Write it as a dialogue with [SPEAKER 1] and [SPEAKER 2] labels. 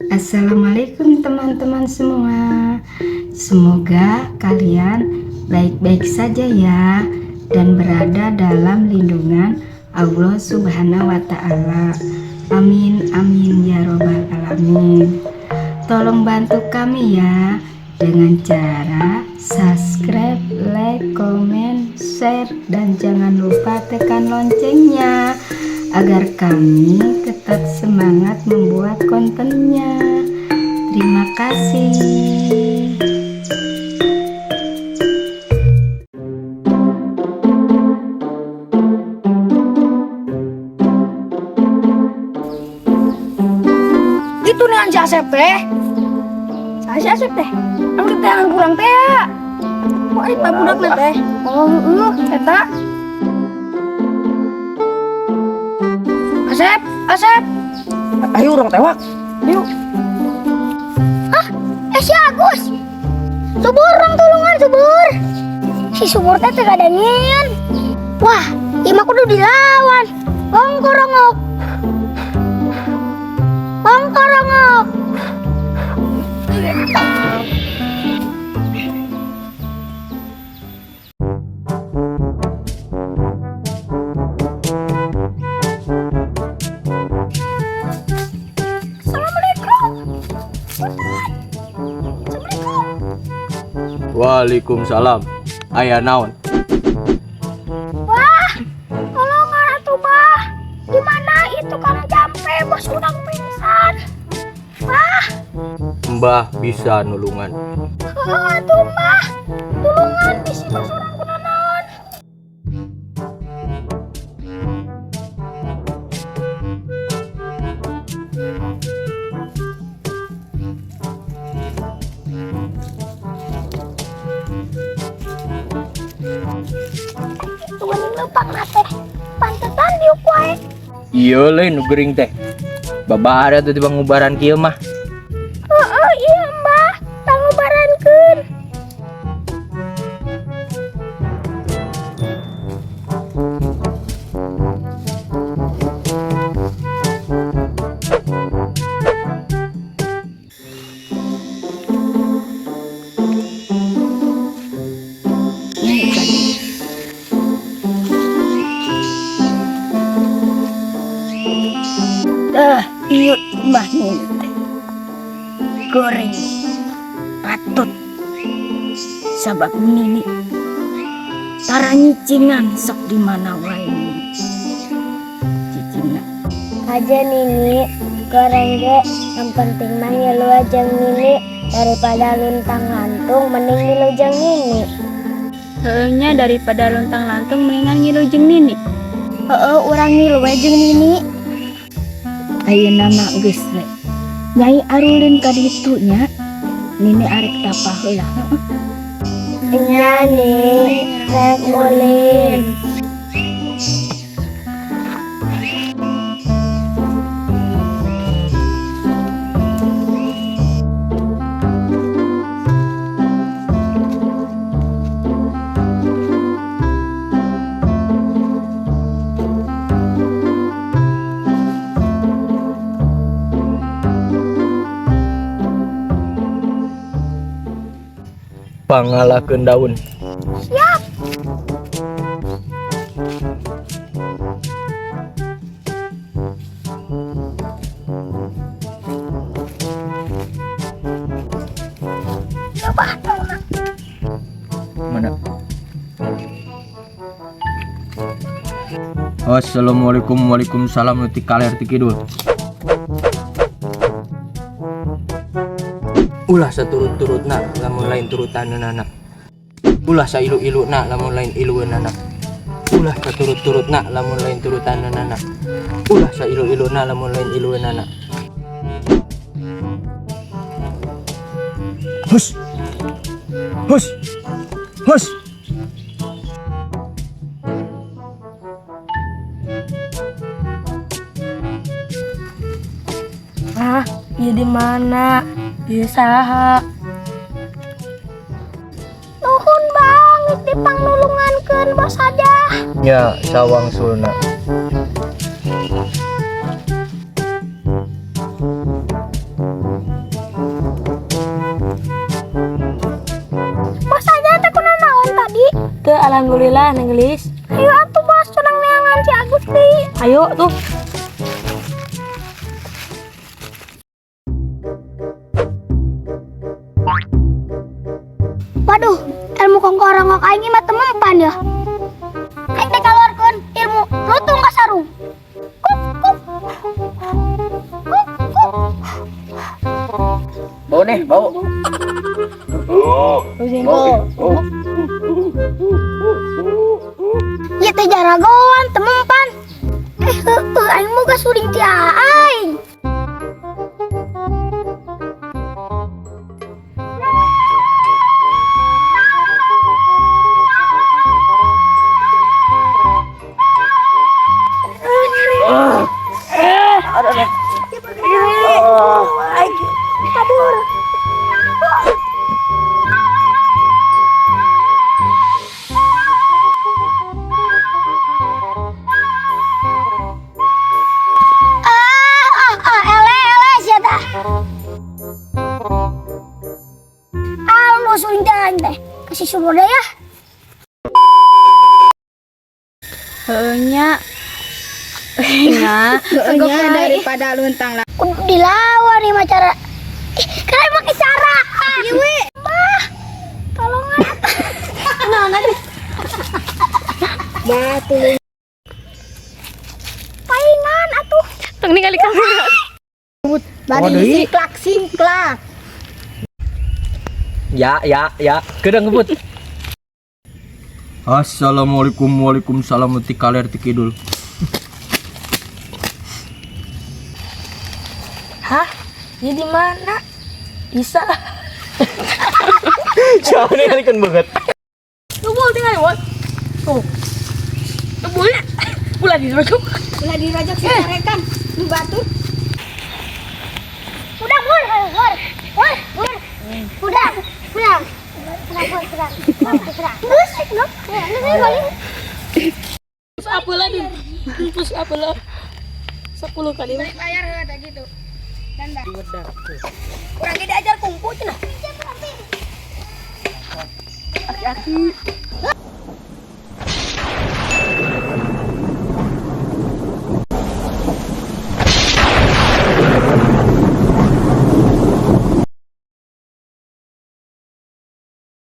[SPEAKER 1] Assalamualaikum teman-teman semua. Semoga kalian baik-baik saja ya dan berada dalam lindungan Allah Subhanahu wa Ta'ala. Amin amin ya robbal alamin. Tolong bantu kami ya dengan cara subscribe, like, comment, share, dan jangan lupa tekan loncengnya agar kami tetap semangat membuat kontennya. Terima kasih.
[SPEAKER 2] Itu nih si Asep teh. Saya si Asep teh. Anu diteangan kurang teh ya. Kok eta budakna teh? Oh, heeh, eta. Asep, Asep.
[SPEAKER 3] Ayo urang tewak. Yuk.
[SPEAKER 4] Eh, si Agus. Subur, urang tulungan, Subur. Si Subur teh teu kadangean. Wah, ieu mah kudu dilawan. Bongkorongok. Bongkorongok. Assalamualaikum. Punten. Assalamualaikum.
[SPEAKER 5] Waalaikumsalam. Aya naon?
[SPEAKER 4] Wah, tolongan atuh, Bah. Di mana itu Kang Jampe, bos urang pingsan. Wah,
[SPEAKER 5] Mbah bisa nulungan.
[SPEAKER 4] Heuh atuh, Mbah. Tulungan bisi bos urang kunanaon. Itu geuning leumpangna teh. Pantetan diuk wae.
[SPEAKER 5] Iya lain nu gering teh. Babara tuh di pangubaran kieu mah.
[SPEAKER 4] Heeh, iya Mbah, pangubarankeun.
[SPEAKER 2] Ah, iya Mbah Nini teh. Goreng. Patut. Sabab Nini tara nyicingan sok di mana wae Nini. Cicingna.
[SPEAKER 4] Aja Nini, goreng ge yang penting mah ngilu jeung Nini daripada luntang lantung mending ngilu jeung Nini.
[SPEAKER 6] Heueuh nya, daripada luntang lantung mendingan ngilu jeung Nini.
[SPEAKER 4] Heeh, urang ngilu we jeung Nini.
[SPEAKER 1] Ayeuna mah geus we. Nyai arulin ka ditu nya. Nini arek tapa heula, heueuh.
[SPEAKER 4] Nya Ni, rek ulin.
[SPEAKER 5] Pangalakeun daun.
[SPEAKER 4] Siap. Coba tolong.
[SPEAKER 5] Mana? Assalamualaikum. Waalaikumsalam nu ti kaler ti kidul. Ulah saturut-turutna lamun lain turutanana. Ulah sailu-iluna lamun lain ilueunana. Ulah saturut-turutna lamun lain turutanana. Ulah sailu-iluna lamun lain ilueunana. Hus. Hus. Hus.
[SPEAKER 2] Ah, ieu di mana? Ieu saha?
[SPEAKER 4] Nuhun banget dipangnulungankeun bos aja.
[SPEAKER 5] Ya, sawang sulna.
[SPEAKER 2] Alhamdulillah, Neng Gelis.
[SPEAKER 4] Ayo atuh bos, urang neangan si Agus deui.
[SPEAKER 2] Ayo tuh.
[SPEAKER 4] Waduh, ilmu kongkorongok aing mah teu mempan ya. Aing teh kaluarkeun ilmu lutung ka sarung. Kuk kuk. Kuk kuk.
[SPEAKER 3] Bau nih, bau. Bau. Bau.
[SPEAKER 4] Ieu teh jaragoan teu mempan. Eh, heueuh aing boga suling ti aing. Ah, ah, ah, ele, ele, sia tah. Alus suling ti aing teh. Kasih Subur deh ya.
[SPEAKER 6] Heueuh nya. Nya,
[SPEAKER 1] Heueuh daripada luntang lah.
[SPEAKER 4] Kudu dilawan nih mah cara. Ih, kalian pakai cara. Iya we. Bah, tolongan.
[SPEAKER 1] Batu.
[SPEAKER 4] Paingan atuh.
[SPEAKER 6] Tong ningali kamera.
[SPEAKER 1] Bari singklak singklak.
[SPEAKER 5] Ya, ya, ya. Kedang ngebut. Assalamualaikum, waalaikumsalam, ti kaler ti kidul.
[SPEAKER 2] Hah? Ini di mana? Bisa.
[SPEAKER 5] Siapa nih kali kan banget.
[SPEAKER 2] Tubul tinggal what? Tuh. Tubulnya. Ulah dirojok.
[SPEAKER 1] Ulah dirojok sih rekan nu batur.
[SPEAKER 4] Udah, wur, wur, wur, wur. Udah, udah. Udah, wur, udah. Udah. Terus, no? Ini balik.
[SPEAKER 2] Push up lah din. Push up lah. 10 kali.
[SPEAKER 1] Balik layar heuh teh gitu. Tanda.
[SPEAKER 2] Kurang diajar kungfu cenah.
[SPEAKER 3] Aki-aki.